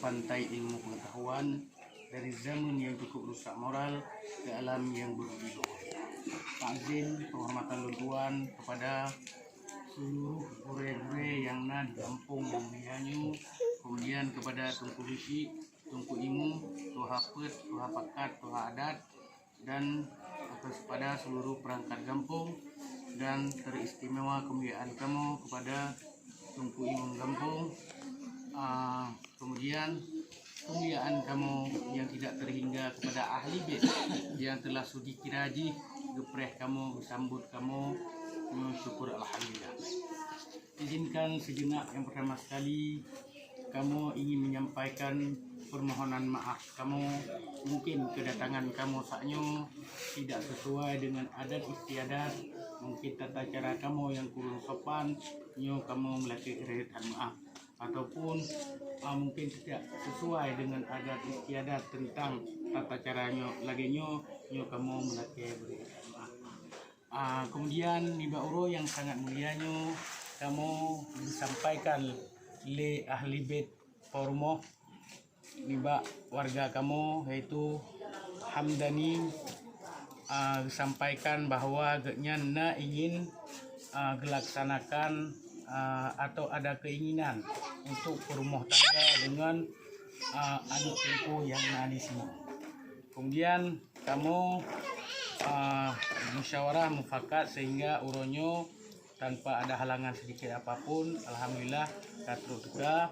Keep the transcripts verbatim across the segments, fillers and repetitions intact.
pantai ilmu pengetahuan dari zaman yang cukup rusak moral ke alam yang berubah. Takzim penghormatan lôn tuan kepada seluruh gurée-gurée yang na di gampông nyang mulia nyoe, kemudian kepada Teungku Bisyik, Teungku Imum, Tuha Peuet, Tuha Pakat, Tuha Adat, dan atas pada seluruh perangkat gampông, dan teristimewa kemuliaan kamoe kepada Teungku Imum Gampông. Ah, kemudian kemuliaan kamoe yang tidak terhingga kepada ahli bait yang telah sudi kira jih geupreh kamoe, geusambot kamoe, nyoe syukur alhamdulillah. Izinkan sejenak yang pertama sekali kamoe ingin menyampaikan permohonan maaf kamoe. Mungkin kedatangan kamoe saat nyoe tidak sesuai dengan adat istiadat, mungkin tata cara kamoe yang kurang sopan, nyoe kamoe meulakée reutan maaf. Ataupun, ah, mungkin tidak sesuai dengan adat istiadat tentang tata cara nyoe, lagée nyoe, nyoe kamoe meulakée reutan maaf. Ah, kemudian nibak uroe nyang sangat mulia nyoe, kamoe disampaikan lé ahli bait po rumoh nibak warga kamoe, yaitu Hamdani, ah, disampaikan bahwa geuhnyan na ingin, ah, gelaksanakan, ah, atau ada keinginan untuk berumoh tangga dengan, ah, aneuk teungku nyang na di sinoe. Kemudian kamoe, ah, musyawarah mufakat sehingga uroe nyoe tanpa ada halangan sedikit apapun, alhamdulillah ka trok teuka,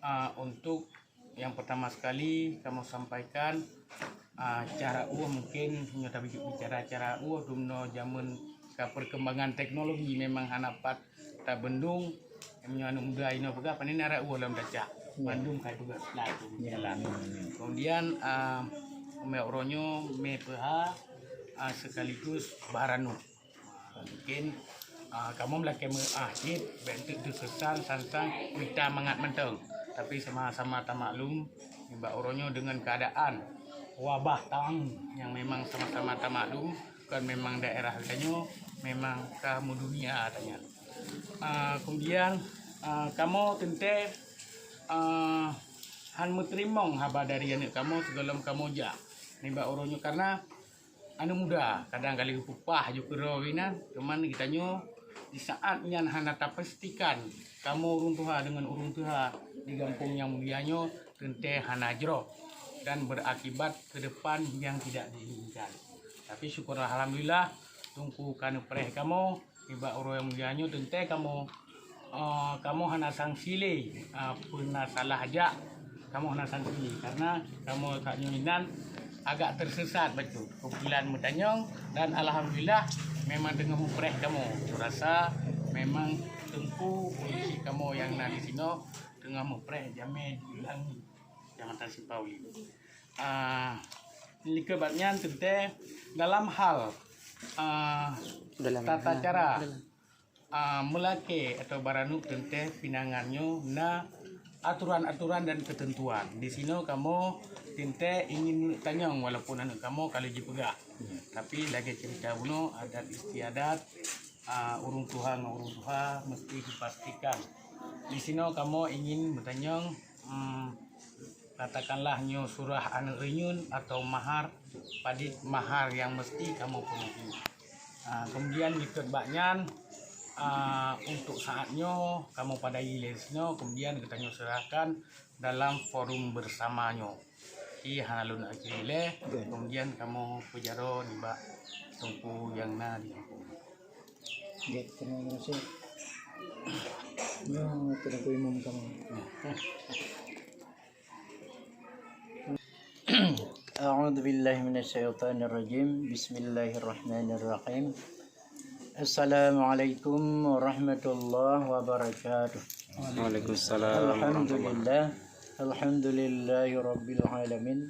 ah, untuk yang pertama sekali kamoe sampaikan, ah, cara ueh mungkin nyoe tabicara cara ueh dumno jameun ka perkembangan teknologi memang hana pat tabendung. Meunyoe aneuk muda inoe peugah, pane na rot ueh lom tacak. Ya. Mandum kai peugah. Nah, itu. Ya. Kemudian, ah, mé uroe nyoe mé peuha, ah, sekaligus baranuk. Mungkin, ah, kamoe meulakée meuah cit, bék teuk teukesan sang-sang mita mangat mantong. Tapi sama-sama tamaklum, nibak uroe nyoe dengan keadaan wabah tang yang memang sama-sama tamaklum, kan memang daerah tanyoe memang ka meudunia tanyan. Ah, kemudian, ah, kamoe teuntée, ah, han meuteurimong haba dari aneuk kamoe sigohlom kamoe jak nibak uroe nyoe, karena aneuk muda kadang ka lheueh peupah ju keudroe inan, cuman geutanyoe di saat nyan hana tapastikan kamoe ureuëng tuha deungon ureuëng tuha di gampông nyang mulia nyoe teuntée hana jroh dan berakibat ke depan yang tidak diinginkan. Tapi syukur alhamdulillah, Teungku ka neupreh kamoe nibak uroe nyang mulia nyoe teuntée kamoe, eh, kamoe hana sangsi lé, eh, peue na salah jak, kamoe hana sangsi lé, karena kamoe saat nyoe inan agak teusesat bacut peukilan meutanyong, dan alhamdulillah memang teungoh mupreh kamoe. Kurasa memang Teungku polisi kamoe nyang na di sinoe teungoh mupreh jamé di Ulangi, Kecamatan Simpang Uli. Ah, likot bak nyan teuntée dalam hal, ah, tata cara, ah, meulakée atau baranuk teuntée pinangan nyoe na aturan-aturan dan keuteuntuan. Di sinoe kamoe teuntée ingin tanyong walaupun aneuk kamoe ka lheueh jipeugah. Tapi lagée cerita bunoe adat istiadat, ah, ureuëng tuha ngon ureuëng tuha meusti dipastikan. Di sinoe kamoe ingin meutanyong, em, katakanlah nyoe surah aneuk reunyeun atau mahar, padit mahar nyang meusti kamoe peunuhi. Ah, kemudian likot bak nyan, ah, untuk saat nyoe kamoe padai lé sinoe, kemudian geutanyoe serahkan dalam forum bersama nyoe. Jadi hana lôn akhiri lé, kemudian kamoe peujaroe nibak Teungku nyang na di gampông. Jeuet, terima kasih. Ya, terima kasih imum kamoe. أعوذ بالله من الشيطان الرجيم. بسم الله الرحمن الرحيم. السلام عليكم ورحمة الله وبركاته. Waalaikumsalam. الحمد لله. الحمد لله رب العالمين.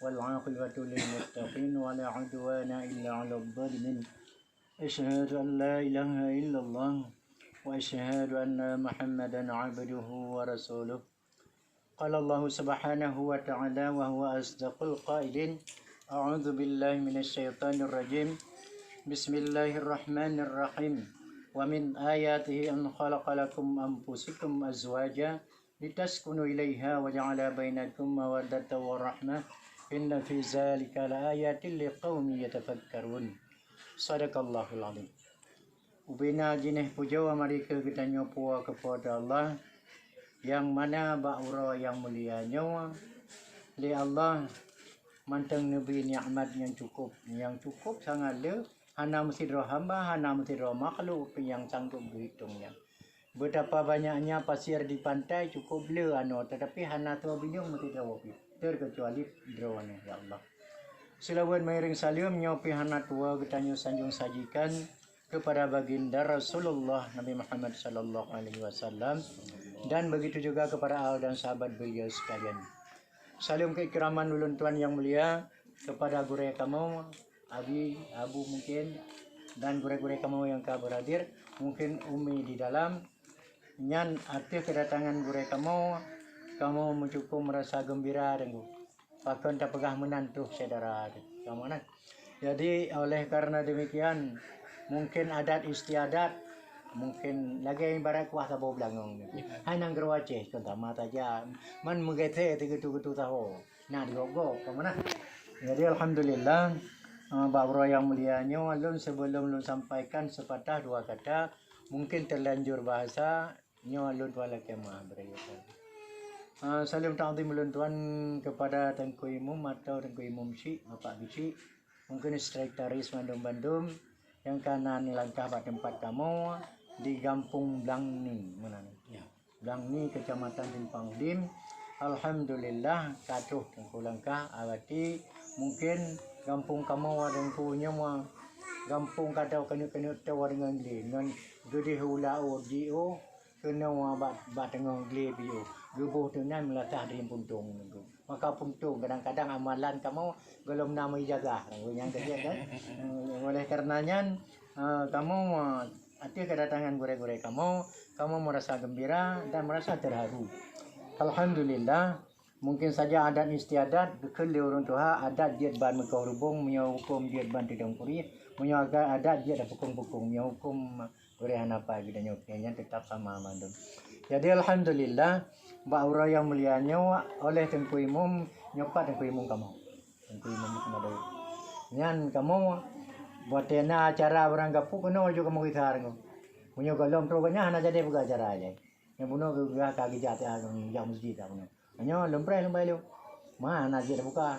والعاقبة للمتقين ولا عدوان إلا على الظالمين. أشهد أن لا إله إلا الله وأشهد أن محمدا عبده ورسوله. قال الله سبحانه وتعالى وهو أصدق القائلين: أعوذ بالله من الشيطان الرجيم. بسم الله الرحمن الرحيم. ومن آياته أن خلق لكم أنفسكم أزواجا litaskunu ilaiha wa ja'ala bainakum mawaddatan wa rahmah, inna fi zalika laayatil liqaumi yatafakkarun. Sadaqallahul azim. Ubena jinéh pujoe mari keu geutanyoe puwoe keu Po teu Allah, nyang mana bak uroe nyang mulia nyoe lé Allah mantong neubri nikmat nyang cukup, nyang cukup sangat le, hana meusidroe hamba, hana meusidroe makhluk nyang sanggob geuhitong nyan. Betapa banyaknya pasir di pantai cukup le anoe, tetapi hana soe binyueng meusidroe pih, terkecuali Droeneuh, ya Allah. Seulaweuet meuiréng saleuem nyoe pih hana tuwoe geutanyoe sanjong sajikan kepada baginda Rasulullah Nabi Muhammad sallallahu alaihi wasallam, dan begitu juga kepada al dan sahabat beliau sekalian. Saleuem keikraman ulôn tuan nyang mulia kepada gurée kamoe, Abi, Abu mungkin, dan gurée-gurée kamoe nyang ka berhadir, mungkin Umi di dalam. Nyan ateueh keudatangan gurée kamoe, kamoe meucukôp meurasa geumbira teungku. Pakon tapeugah meunan troh syedara kamoe na. Jadi oleh karena demikian, mungkin adat istiadat, mungkin lagée ibarat kuah saboh beulangong. Hai nanggroe Aceh kon sama saja, man meugeusé sigeutue-geutue saho. Na digok-gok kamoe na. Jadi alhamdulillah, eh, bak uroe nyang mulia nyoe lôn, sebelum lôn sampaikan sepatah dua kata, mungkin terlanjur bahasa, nyoe lôn tuan lakée meu'ah beuraya. Eh, saleuem takzim ulôn tuan kepada Teungku Imum atau Teungku Imum Syik, Bapak Bisyik, mungkin sekretaris mandum-mandum nyang ka na neulangkah bak teumpat kamoe di Gampông Blang Ni meunan. Ya. Blang Ni, Kecamatan Simpang Udim. Alhamdulillah, ka troh Teungku langkah, arati mungkin gampông kamoe Teungku nyoe ma-, gampông ka tau keuneuk-keuneuk tau deungon glé, ngon geudeh u laôt jiôh, keunoe bak, bak teungoh glé piôh, geuboh teunan meulasah dirimpun tông Teungku. Maka puntông, kadang-kadang amalan kamoe gohlom na meuijazah, nyang keujian kan. Eh, oleh karena nyan, eh, kamoe, eh, ateueh kedatangan gurée-gurée kamoe, kamoe merasa gembira dan merasa terharu. Alhamdulillah, mungkin saja adat istiadat geukheun lé ureuëng tuha, adat jeuet ban meukoh rubong, meunyoe huköm jeuet ban teudong puri, meunyoe aga-, adat jeuet pukong-pukong, meunyoe huköm Gurée hana pai geutanyoe, nyan teutap sama mandum. Jadi alhamdulillah, bak uroe nyang mulia nyoe oleh Teungku Imum, nyoe pat Teungku Imum kamoe. Teungku Imum Ahmad Daud. Nyan kamoe watée na acara barang gapu keunoe laju kamoe gisa deungoe. Meunyoe gohlom troh geuh nyan hana jadi peugah acara jai. Nyang bunoe geupeugah ka geujak, jak meuseujid ka bunoe. Nyoe lôn preh lôn bai lôn. Ma, hana jeuet buka.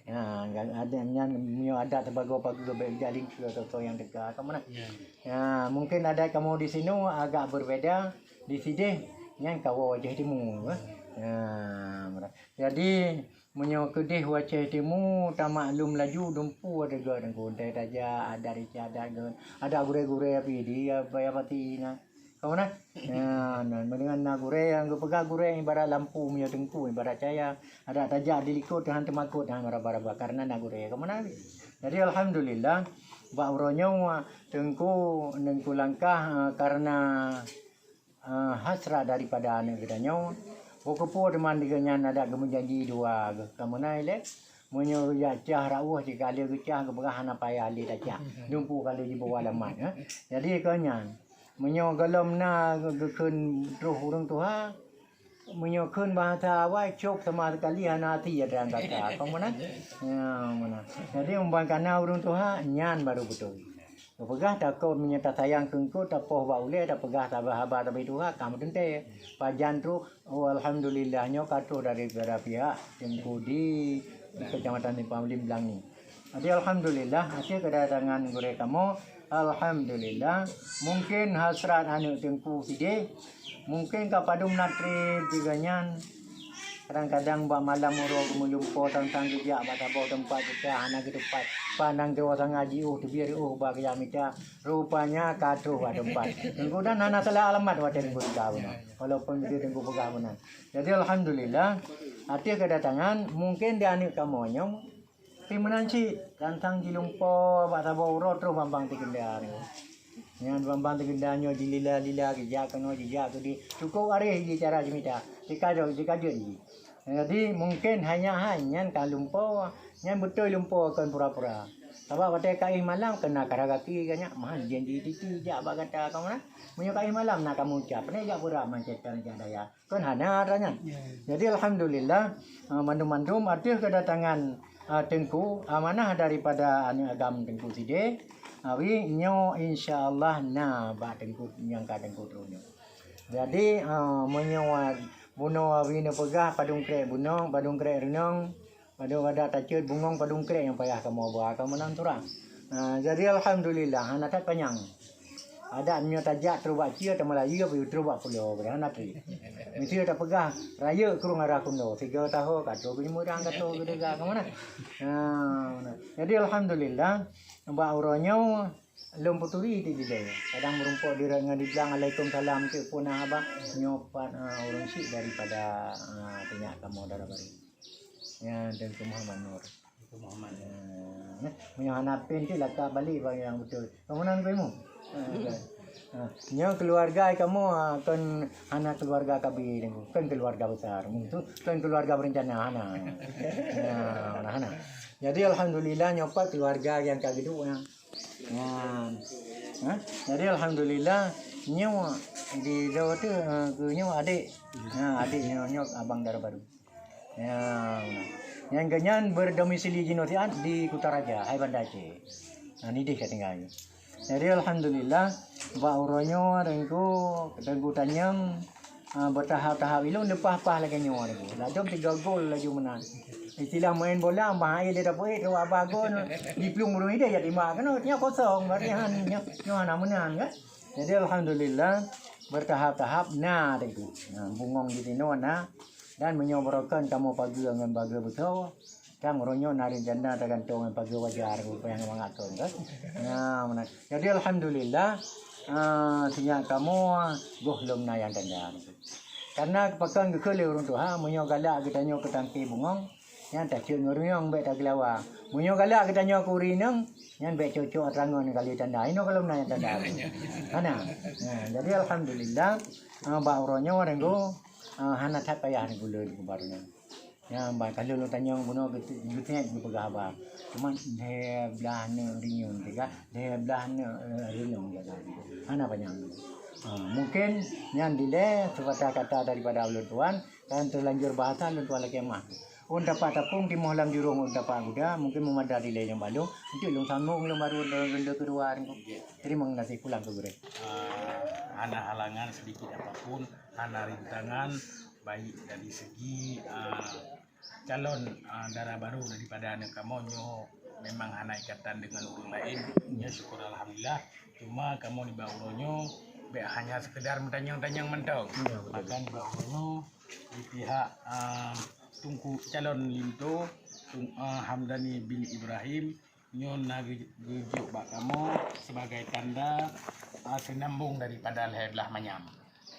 Ha, adat nyan meunyoe adat sibagoe pageue bèk jak lingkeue atau soe nyang teuka, ka meunan. Ya. Ya, mungkin adat kamoe di sinoe agak berbeda, di sideh nyan kawoe wajah timu, eh. Ya, meunan. Jadi meunyoe keudeh wajah timu tamaklum laju dumpu ada geuh deungon tajak adat istiadat geuh, adat gurée-gurée pih di, ya, pati na. Kamoe na? Ya, na, meudeungon na gurée nyang geupeugah gurée ibarat lampu meunyoe teungku, ibarat cahya. Adak tajak di likot, teuhan teumakot, teuhan raba-raba, karena na gurée. Kamoe na? Jadi alhamdulillah, bak uroe nyoe teungku, teungku langkah, eh, karena, eh, hasrat daripada aneuëk geutanyoe. Bukeupeue teuma di geuh nyan adak geumeujanji dua geuh. Kamoe na ilée? Meunyoe geujak cah rauh, jika lé geucah geupeugah hana payah lé tacah. Dumpu ka lheueh jibawa alamat, eh. Jadi kon nyan, meunyoe gohlom na geukheun troh ureuëng tuha, meunyoe kheun bahasa awai, cop sama sekali hana hati ya dalam kata. Apa meunan? Ya, meunan. Jadi umban kana ureuëng tuha, nyan baru beutôi. Geupeugah takot meunyoe tasayang keu eungkôt, tapoh bak ulée, tapeugah saban haba tabi tuha, ka meuteuntée. Pajan troh, oh, alhamdulillah, nyoe ka troh daripada pihak Teungku di Kecamatan Simpang Udim Blang ni. Jadi alhamdulillah, ateueh keudatangan gurée kamoe, alhamdulillah. Mungkin hasrat aneuëk teungku sideh, mungkin ka padum na treb sigoe nyan. Kadang-kadang bak malam uroe geumeulumpo sang-sang geujak bak saboh teumpat peucah hana geutupat. Pandang jroh sangat jiôh teubiet reuôh bak geujak mita. Rupanya ka troh bak teumpat. Teungku dan hana salah alamat watée teungku teuka bunoe. Walaupun geudeh teungku peugah meunan. Jadi alhamdulillah, ateueh keudatangan mungkin di aneuëk kamoe nyoe Tapi meunan cit, tantang jilumpo bak saboh uroe troh bambang teugeunda. Nyan bambang teugeunda nyoe jilila-lila, geujak keunoe, jijak keudeh. Cukup areh jih cara jimita. Jikajok, jikajok jih. Jadi mungkin hanya hai nyan ka lumpo, nyan beutôi lumpo kon pura-pura. Sabab watée ka éh malam, keunan ka rhah gaki geuh nyan, meuhan janji titi jak bak gata kamoe na. Meunyoe ka éh malam na kamoe ucab, pane jak beurap mancet ka jak daya. Kan hana atra nyan. Ya. Jadi alhamdulillah, ah, mandum-mandum ateueh keudatangan, ah, Teungku, amanah daripada aneuk agam Teungku sideh, awi nyoe insya Allah na bak Teungku nyang ka Teungku turoe nyoe. Jadi, ah, meunyoe bunoe awi neupeugah padum krek bunoe, padum krek reunong, padum adak taceuet bungong padum krek nyang payah kamoe ba kamoe nan surang. Ah, jadi alhamdulillah hana that panyang. Adak meunyoe tajak trok bak cie, tameulayeue, beu trok bak pulo, beu hana treb. Miseue tapeugah, rayeuk krueng arah Kundo, sigoe taho, ka trok keu Jeumurang, ka trok keu Dega, ka mana? Ha, mana? Jadi alhamdulillah, bak uroe nyoe lôn peuturi di dilée. Kadang meurumpok di ngon di blang, "Alaikumsalam, cek pun haba." Nyoe pat, ha, ureueng syik daripada, ha, teunyok kamoe dara barô. Nyan Teungku Muhammad Nur. Teungku Muhammad. Nah, meunyoe hana pen cit lakak balek bak nyang beutôi. Bangunan ku imu. Ha, kan. Ha, nyoe keuluwarga kamoe, ha, kon hana keuluwarga kabe Teungku, kon keuluwarga besar. Itu kon keuluwarga berencana, hana. Ya, hana, hana. Jadi alhamdulillah nyoe pat keuluwarga nyang ka geuduek nyan. Nyan. Ha? Jadi alhamdulillah nyoe di Jawa tu, ha, keu nyoe adek. Ha, adek nyoe, nyoe abang dara barô. Ya, nyang geuhnyan berdomisili jinoe siat di Kutaraja, hai Banda Aceh. Nah, nideh ka tinggai. Jadi alhamdulillah, bak uroe nyoe Teungku, Teungku tanyong, ah, beutahap-tahap ilôn leupah-pah lagée nyoe Teungku. Ladom tiga gol laju meunan. Istilah main bola, bah ae le dapeuet, rua bah gol, diplueng ureueng ideh jadi mak keunoe, nyoe kosong, berarti han, nyoe, nyoe hana meunan kan. Jadi alhamdulillah, beutahap-tahap na Teungku. Nah, bungong di sinoe na. Dan meunyoe barokon kamoe pageue ngon pageue beusoe, kan uroe nyoe na rencana tagantong ngon pageue wajar, rupanya mangat kon kan. Nah, meunan. Jadi alhamdulillah, ah, sinyak kamoe goh lom na nyang tanda. Karena pakon geukheun lé ureueng tuha, meunyoe galak geutanyoe keu tangke bungong, nyan taceuet ngon runyong bék tageulawa. Meunyoe galak geutanyoe keu ureueng inong, nyan bék cocok atra ngon kali tanda. Inoe goh lom na nyang tanda. Hana. Nah, jadi alhamdulillah, ah, bak uroe nyoe Teungku, ah, hana that payah Teungku lôn keu baroe nyoe. Nyan ban ka lheueh lôn tanyong bunoe geuti-, geutingat geupeugah haba. Cuma lhée blaih aneuk rinyueng teuga, lhée blaih aneuk, eh, rinyueng teuga. Hana panyang. Ha, mungkin nyan dilée sepatah kata daripada ulôn tuan, dan terlanjur bahasa ulôn tuan lakée meuah. Ôn tapak tapong timoh lam jurông ôn tapak guda, mungkin meumada dilée nyang balong. Enteuk lôn sambông lôn baru ronde keudua. Terima kasih, pulang keu gurée. Ah, hana halangan sedikit apapun, hana rintangan, baik dari segi, ah, calon, ah, dara barô daripada aneuk kamoe nyoe memang hana ikatan deungon ureueng laén. Nyoe syukur alhamdulillah. Cuma kamoe nibak uroe nyoe bék hanya sekedar meutanyong-tanyong mantong. Ya, betul. Bahkan nibak uroe nyoe di pihak, ah, Teungku calon linto, Tung-, ah, Hamdani bin Ibrahim, nyoe na geu-, geujok bak kamoe sebagai tanda, ah, seunambong daripada lhée blaih manyam.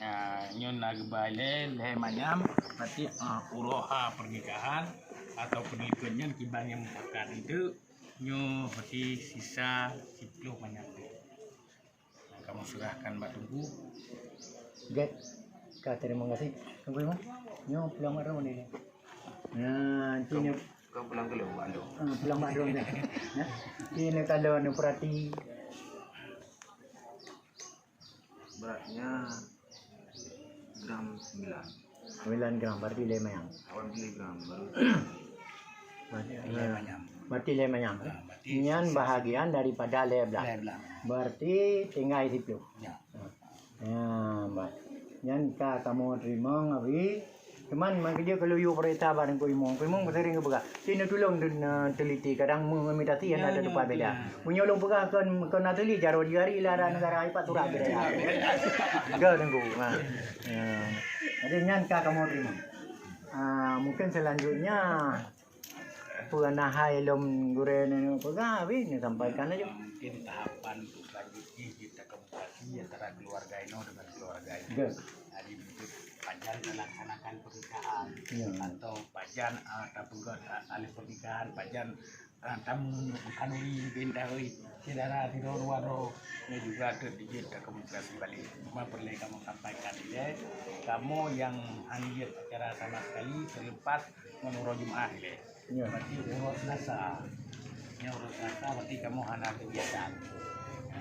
Ah, nyoe na geuba lhée, lhée manyam, berarti, ah, uroe ha pernikahan atau peunikot nyan kiban nyang mufakat itu, nyoe berarti sisa siploh manyam tu. Nah, kamoe serahkan bak Teungku. Gét. Ka, terima kasih. Teungku Imum. Nyoe pulang bak droe ni. Nah, nanti ni. Kau pulang ke lu, Ando? Ah, pulang bak droe ni. Nah, nanti ni kalau ni perhati. Beratnya gram sembilan. Sembilan gram, berarti lima yang. Awak beli gram baru. Berarti, lima yang. Berarti lima yang. Ah, berarti nyan bahagian daripada lima belas. Lima belas. Berarti tinggal siploh. Ya. Ya, bah. Nyan ka kamoe teurimong, abi. Cuman, man keujeuet keu lôn yue peurintah bak Teungku Imum. Teungku Imum seuring geupeugah, "Ci neutulông teu-, ne-, teliti, kadang meuimitasi hana ada teumpat beda." Meunyoe lôn peugah kon, kon asli, jaroe jari lara negara, ipat surat beda. Ga Teungku. Ha. Ya. Jadi, nyan ka kamoe teurimong. Ah, mungkin selanjutnya, Peue na hai lom gurée neuneuk peugah, weh, neusampaikan laju. Mungkin tahapan untuk selanjutnya kita komunikasi antara keluarga inoe dengan keluarga inoe. Betul. Jadi, untuk pajan melaksanakan pernikahan, ya, atau pajan, ah, tapeugöt, ah, ahli pernikahan, pajan, ah, tamu khanuri, bintang, syedara sidroe dua droe, nyoe juga teuk dijeuet takomunikasi balik. Cuma peureulée kamoe sampaikan ilée, kamoe nyang hana jeuet acara sama sekali selepas ngon uroe Jumaat ilée. Ya. Berarti uroe Selasa. Nyoe uroe Selasa berarti kamoe hana kegiatan.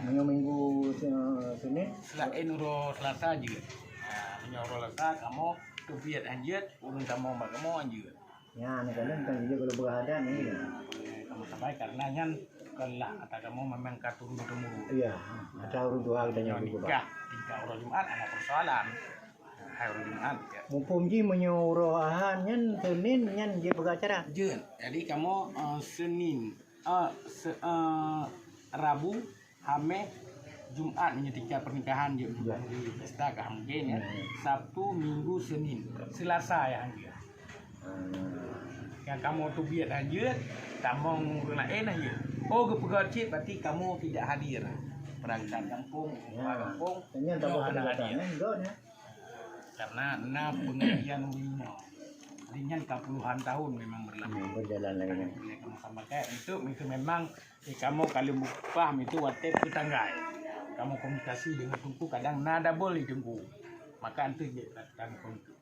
Meunyoe minggu se-, Senin? Selain uroe Selasa jeuet. Ha, meunyoe uroe Selasa kamoe teubiet hanjeuet, ureueng kamoe bak kamoe hanjeuet. Nyan, kalau bukan jeuet kalau beureuhadat ni. Kamoe sampaikan karena nyan bukanlah ata kamoe memang ka turun temurun. Iya, ata ureueng tuha kita nyoe juga. Nikah tingkat uroe Jumat ada persoalan. Hai uroe Jumat, ya. Muphom jih meunyoe uroe Ahad nyan, Senin nyan jeuet peugah acara. Jeuet. Jadi kamoe, eh, Senin, eh, se-, eh, Rabu, Hameh, Jumat meunyoe tingkat pernikahan jeuet. Ya. Di pesta kah mungkin, ya. Hmm. Sabtu, Minggu, Senin, Selasa ya hanjeuet. Hmm. Nyang kamoe teubiet hanjeuet, tamong ureueng laén hanjeuet. Oh, geupeugah cit berarti kamoe tidak hadir. Perangkat kampung, kepala kampung, nyoe hana hadir. Karena na pengajian ulama. Jadi nyan ka puluhan tahun memang berlaku. Hmm, berjalan lagi. Jadi kamoe sampaikan itu, itu memang, eh, kamoe ka lheueh paham itu watèe peutanggai. Kamoe komunikasi dengan Teungku kadang na double di Teungku. Maka itu jeuet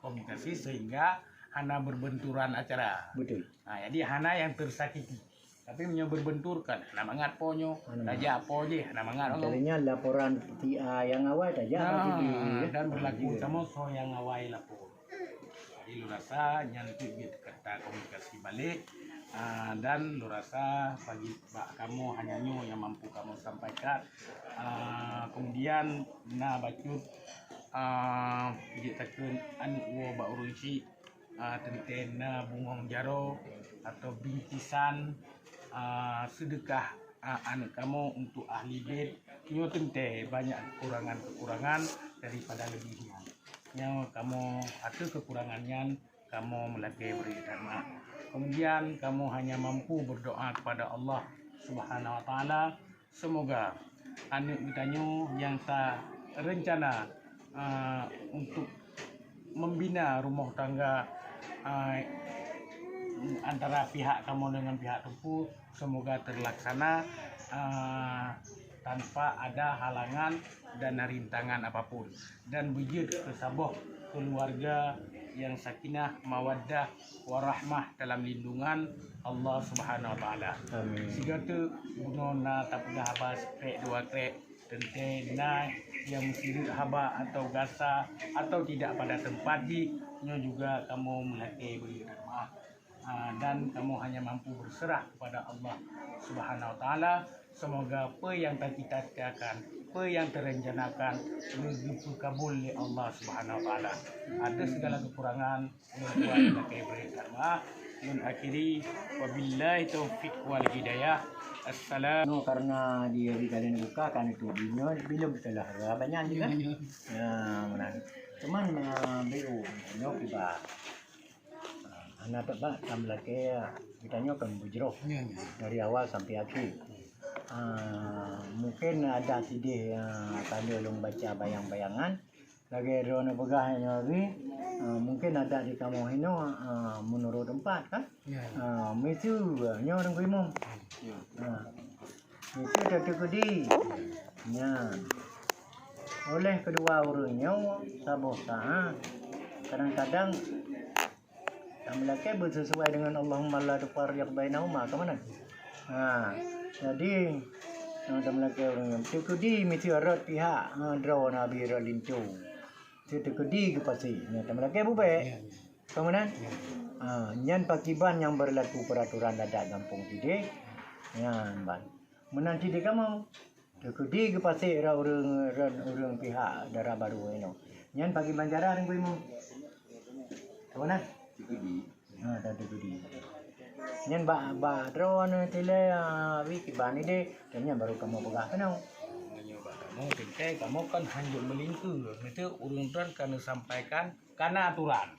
komunikasi sehingga hana berbenturan acara. Betul. Ha, jadi hana nyang tersakiti. Tapi meunyoe berbentur kan hana mangat po nyoe, hana mangat. Tajak po jih hana mangat. Misalnya laporan si A nyang awai tajak po jih, kan? Dan berlaku sama soe nyang awai lapor. Jadi lôn rasa nyan tu jeuet kata komunikasi balik. Ah, dan lôn rasa bagi bak kamoe hanya nyoe nyang mampu kamoe sampaikan. Ah, kemudian na bacut, ah, jeuet takheun aneuk woe bak ureueng chik. Ah, teuntèe na bungong jaroe atau bingkisan, ah, seudeukah, ah, aneuk kamoe untuk ahli bait. Nyoe teuntèe banyak kekurangan-kekurangan daripada leubeh nyan. Nyoe kamoe ateueh kekurangan nyan kamoe meulakèe bri dan maaf. Kemudian kamoe hanya mampu berdoa kepada Allah Subhanahu Wa Taala. Semoga aneuk geutanyoe nyang ta rencana, eh, untuk membina rumoh tangga, eh, antara pihak kamoe dengan pihak Teungku, semoga terlaksana, eh, tanpa ada halangan dan rintangan apapun. Dan beujeuet keu saboh keuluwarga nyang sakinah, mawaddah, warahmah dalam lindungan Allah Subhanahu Wa Taala. Amin. Sigoe teuk bunoe na tapeugah haba sikrek dua krek, teuntèe na nyang meusireuk haba atau gasa atau tidak pada tempat jih, nyoe juga kamoe meulakèe bri dan maaf. Ah, dan kamoe hanya mampu berserah kepada Allah Subhanahu Wa Taala. Semoga apa yang tercita-citakan, apa yang terencanakan, geu-, geupeukabul lé Allah Subhanahu Wa Taala. Ada segala kekurangan, ulôn tuan lakèe bri dan maaf. Lôn akhiri, wabillahi taufiq wal hidayah. Assalam. Nyoe karena di hari kalian buka kan itu, nyoe bilom salah, banyak juga. Ya, ya. Ya, meunan. Cuman, eh, B U, nyoe kiban. Hana teubak tam lakèe geutanyoe kon beujroh. Ya, ya. Dari awal sampai akhir. Ah, mungkin ada sideh, ah, tadi ulôn baca bayang-bayangan. Lagèe droeneuh peugah nyoe tadi, ah, mungkin ada di kamoe hinoe, ah, menurut tempat kan? Ya, ya. Ah, miseue nyoe Teungku Imum. Ya. Ah, miseue teukeudi. Nyan. Oleh kedua ureueng nyoe saboh saat, kadang-kadang Tameulakèe beusesuai dengan Allahumma la tufarriq bainahuma, ka meunan? Ha, jadi, ha, tameulakèe ureueng nyan. Teukeudi miseue rot pihak, ha, droe Nabi rot linto. Teukeudi geupasé. Nyan tameulakèe bubèe. Ya, ya. Ka meunan? Ya. Ha, nyan pakiban nyang berlaku peraturan adat gampông sideh. Nyan ban. Meunan cit di kamoe. Teukeudi geupasé rot ureueng, rot ureueng pihak dara barô inoe. Nyan pakiban cara Teungku Imum. Ka meunan? Teukeudi. Ha, dan teukeudi. Nyan bak, bak droeneuh tilèe, ah, wih kiban idéh, dan nyan barô kamoe peugah keunoe. Meunyoe bak kamoe, teuntèe kamoe kan hanjeuet meulingkeue. Nyan ureueng droen ka neusampaikan, ka na aturan.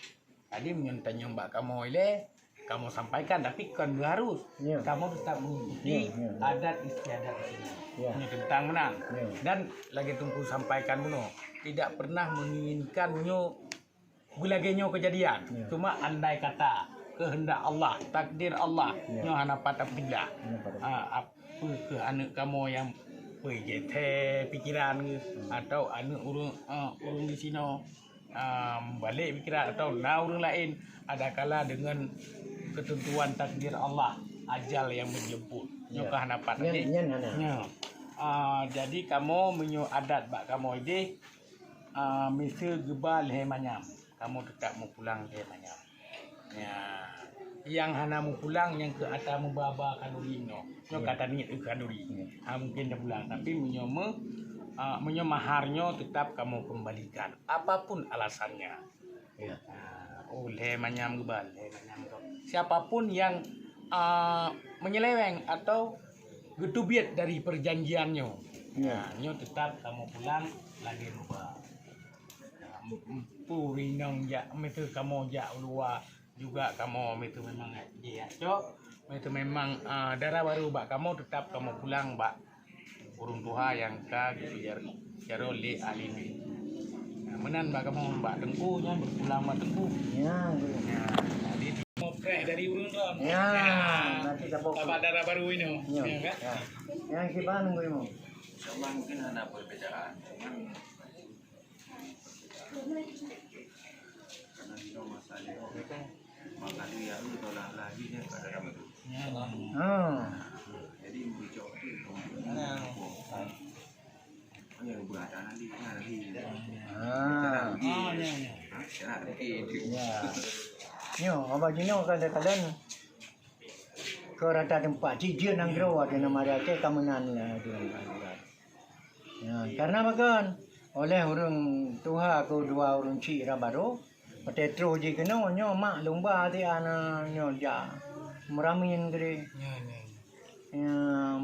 Jadi, meunyoe tanyong bak kamoe ilèe, kamoe sampaikan, tapi kon beuharus. Ya. Kamoe tetap mengikuti, ya, ya, ya, adat istiadat di sini. Ya. Nyoe teuntang meunan. Ya. Dan lagèe Teungku sampaikan bunoe, tidak pernah menginginkan nyoe beulagèe nyoe kejadian. Ya. Cuma andai kata, kehendak Allah, takdir Allah, ya, nyoe hana pat tapeulah. Hana pat tapeulah. Ah, ap-, Peue keuh aneuk kamoe nyang peue jeuet thèe pikiran geuh, hmm, atau aneuk ureueng, eh, ureueng di sinoe, ah, balek pikiran atau na ureueng laén, adakala deungon keuteuntuan takdir Allah, ajal nyang meujeumput. Nyoe ka hana pat lagi. Nyan hana. Nyoe. Ah, jadi kamoe meunyoe adat bak kamoe ideh, ah, miseue geuba lhèe manyam, kamoe teutap meupulang lhèe manyam. Ya. Nyang hana meupulang nyang keu ata meuba-ba khanduri nyoe. Nyoe ka taniet keu khanduri. Ha, mungkin tapulang. Tapi meunyoe me, ah, meunyoe mahar nyoe teutap kamoe keumbalikan. Apapun alasannya. Ya. Ah, oh, lhèe manyam geuba, lhèe manyam geuba. Siapapun yang, ah, menyeleweng atau geuteubiet dari perjanjian nyoe. Ya. Ah, nyoe teutap kamoe pulang lagèe meuba. Ah, m-, m-, pu inong jak, miseue kamoe jak u luwa juga kamoe miseue memang jijak cok. Miseue memang, ah, dara barô bak kamoe teutap kamoe pulang bak ureueng tuha nyang ka geupeujar-, jaroe lé ahli nyoe. Nah, meunan bak kamoe, bak teungku nyan, beupulang bak teungku. Ya, ya. Nah, jadi kamoe preh dari ureueng tuha. Ya, ya. Nanti dapat. Bak dara barô inoe. Ya. Ya, kan? Ya. Yang kiban nunggu ilmu. Cuman mungkin hana perbedaan, cuman Ha. Ha. Ya. Nyoe, abah jinoe kadang-kadang ke rata teumpat, cit jeuet nanggroe, ada nama rakyat ka meunan lah, tu. Ya, karena pakon? Oleh ureueng tuha keu dua ureueng chik rab barô, watèe troh jih keunoe, nyoe mak lôn ba até ana nyoe jak meuramin keudéh. Ya, ya. Ya,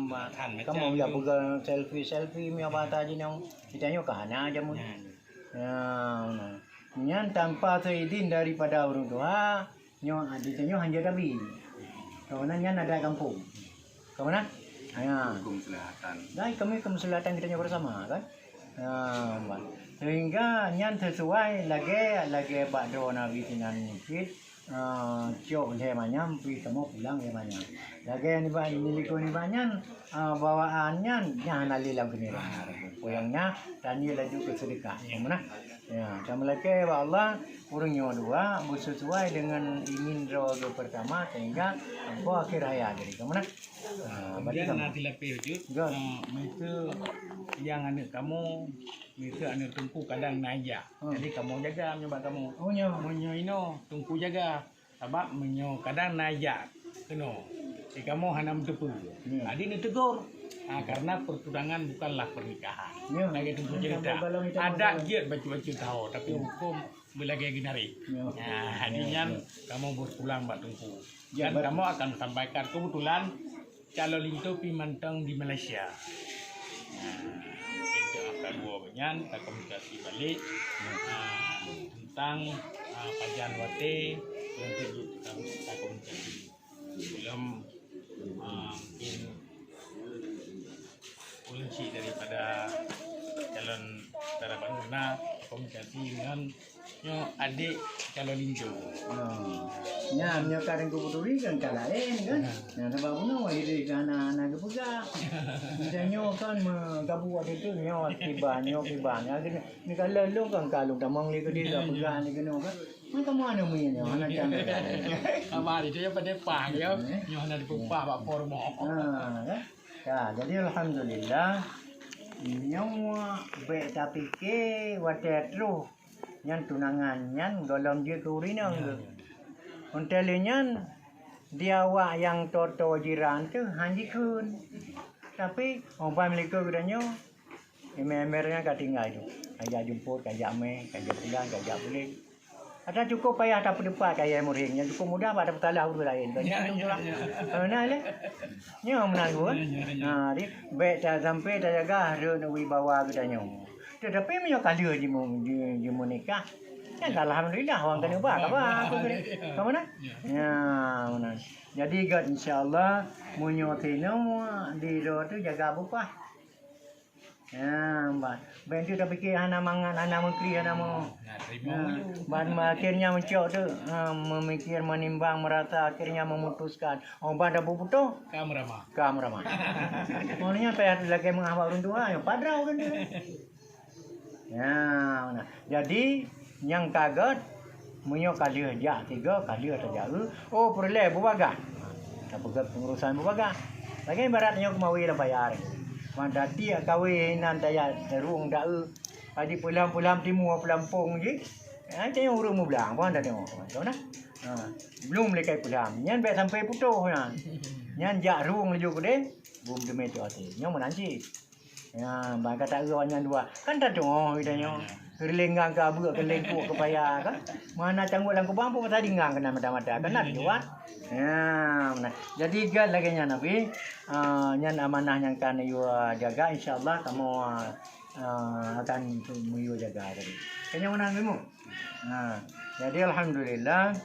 ba-, kamoe jak peugah selfie-selfie, meuiyak bata jinoe. Kita nyoe ka hana jameun. Ya, ya. Ya, nah. Nyan tanpa seizin daripada ureueng tuha, nyoe adat nyoe hanjeuet tabi. Kareuna nyan adat gampông. Kareuna? Ya. Hukum selatan. Dan kami kemaslahatan kita nyoe bersama, kan? Ha, bah. Sehingga nyan sesuai lagèe, lagèe bak droe Nabi sinan cit, ha, cok lhèe manyam, pi kamoe pulang lhèe manyam. Lagèe nibak, nilikoe nibak nyan, ha, bawaan nyan, nyan hana lé lam keuneurang. Peue nyang na, dan dia laju ke sedekah. Kamoe na? Ya, dan meulakèe bak Allah, ureueng nyoe dua, beusesuai dengan ingin droe geuh pertama, sehingga sampoe akhir hayat. Jadi, kamoe na? Ha, berarti kemudian kamoe na tilapéh jeuet, ah, miseue nyang aneuk kamoe, miseue aneuk teungku kadang na ijak. Hmm. Jadi kamoe jaga meunyoe bak kamoe. Oh, nyoe. Meunyoe inoe teungku jaga. Sabab meunyoe kadang na ijak keunoe, di kamoe hana meuteupeue. Ya. Jadi neutegur. Ah, karena pertunangan bukanlah pernikahan. Ya. Lagèe teungku cerita. Adat jeuet bacut-bacut tahu, tapi hukum beulagèe geunari. Ya. Nah, jadi nyan kamoe beupulang bak teungku. Dan kamoe akan sampaikan, kebetulan calon linto pih mantong di Malaysia. Nah, mungkin teungoh ka dua nyan, takomunikasi balik, nah, tentang, ah, pajan watèe, nanti takomunikasi. Sebelum, ah, mungkin Ulôn cit daripada calon dara barô na komunikasi ngon nyoe adék calon linto. Oh. Nyan, nyoe ka Teungku Peuturi kan ka laén kan? Nah, sabab bunoe hireuen ka hana, hana geupeugah. Macam nyoe kan meugabu watèe tu, nyoe kiban, nyoe kiban. Nyoe kalau lôn kan ka lôn tamong lé keudéh, ka peugah lé keunoe kan. Meukamoe hana meuin nyoe, hana can. Abah itu ya pada pah ya. Nyoe hana dipeupah bak pormoh. Ha, kan? Ya, jadi alhamdulillah, nyoe bèk tapike watèe troh nyan tunangan nyan gohlom jeuet keu ureueng inong geuh. Untèe lheueh nyan, di awak nyang toe-toe jiran teuh han jikheun. Tapi, oh, ban likot geutanyoe, Emèe-emèe nyan ka tinggai tu. Ka jak jemput, ka jak mè, ka jak pulang, ka jak puléh. Ata cukup payah tapeudeupat keu ayah murit, nyang cukup mudah bak tapeutalah ureueng laén. Banyak tu lah. Ya, ya. Nah, lé. Nyoe meunan tu, eh. Ya, ya, ya. Ha, jadi, bèk ta-, sampai tajaga hareuem wibawa geutanyoe. Tetapi meunyoe ka lheueh jimu-, ji-, jimeunikah, nyan alhamdulillah, awak keuneuk ba, ka ba, apa keuneuk. Ka meunan? Ya. Ya, meunan. Jadi, gèt, insya Allah, meunyoe tinoe di droe tu jaga bupah. Ha, ban. Ban tu tapike hana mangat, hana meukri, hana mo. Nah, terima kasih. Ban akhirnya meucok tu, ha, memikir, menimbang, merasa, akhirnya memutuskan. Oh, ban dah beputoh. Ka meuramah. Ka meuramah. Maknanya payah lagèe meuah bak ureueng tuha, ya, padra ureueng tu. Ya, nah. Jadi, nyang ka gèt, meunyoe ka lheueh jak tiga, ka lheueh tajak eu, oh, peureulèe beubagaih. Tapeugèt pengurusan beubagaih. Lagèe ibarat nyoe keumawe lam paya. Mantati kawé inan daya rueng dae. Adi peulam-peulam timu peulam pong jih. Ha, tanyoe ureueng mublang pun dah tengok. Tahu nah? Ha, belum lekai peulam. Nyan bèk sampai putôh nyan. Nyan jak rueng laju keudeh, bum teumé tu até. Nyoe meunan cit. Ya, bang kata ureueng nyan dua. Kan tanyoe kita nyoe. Keurileng gang ka beuk, keurileng kuk keu paya kan. Mana canggut lam kubang pun tadi gang kena mata-mata. Kan nak dua. Ya, meunan. Jadi gèt lagèe nyan Abi. Ah, nyan amanah nyang ka neuyue jaga, insya-Allah kamoe ah, akan meuyue jaga tadi. Keu nyang meunan ilmu. Ha, jadi alhamdulillah,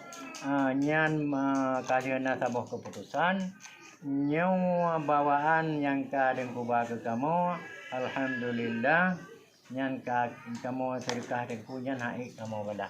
ah, nyan ah, ka lheueh na saboh keuputusan. Nyoe bawaan nyang ka Teungku ba keu kamoe, alhamdulillah, nyan ka kamoe seudeukah Teungku nyan hak ék kamoe balah.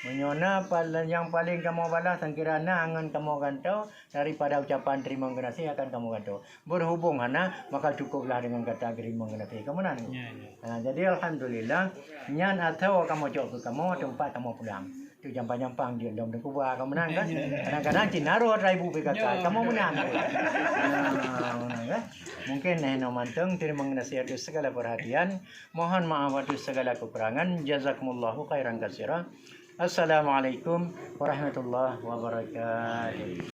Meunyoe na pal-, nyang paleng kamoe balah, sangkira na angon kamoe gantoe, daripada ucapan teurimong geunaséh akan kamoe gantoe. Berhubung hana, maka cukuplah dengan kata teurimong geunaséh. Kamoe nan. Ya, ya. Ha, jadi alhamdulillah, nyan atau kamoe cok keu kamoe teumpat kamoe pulang. Tu jampang-jampang jeuet lom Teungku ba kamoe nan kan. Kadang-kadang cit na roh raibu P K K, kamoe meunan. Ha, meunan kan. Mungkin nyan mantong, teurimong geunaséh atas segala perhatian. Mohon maaf atas segala kekurangan. Jazakumullahu khairan katsira. Assalamualaikum warahmatullahi wabarakatuh.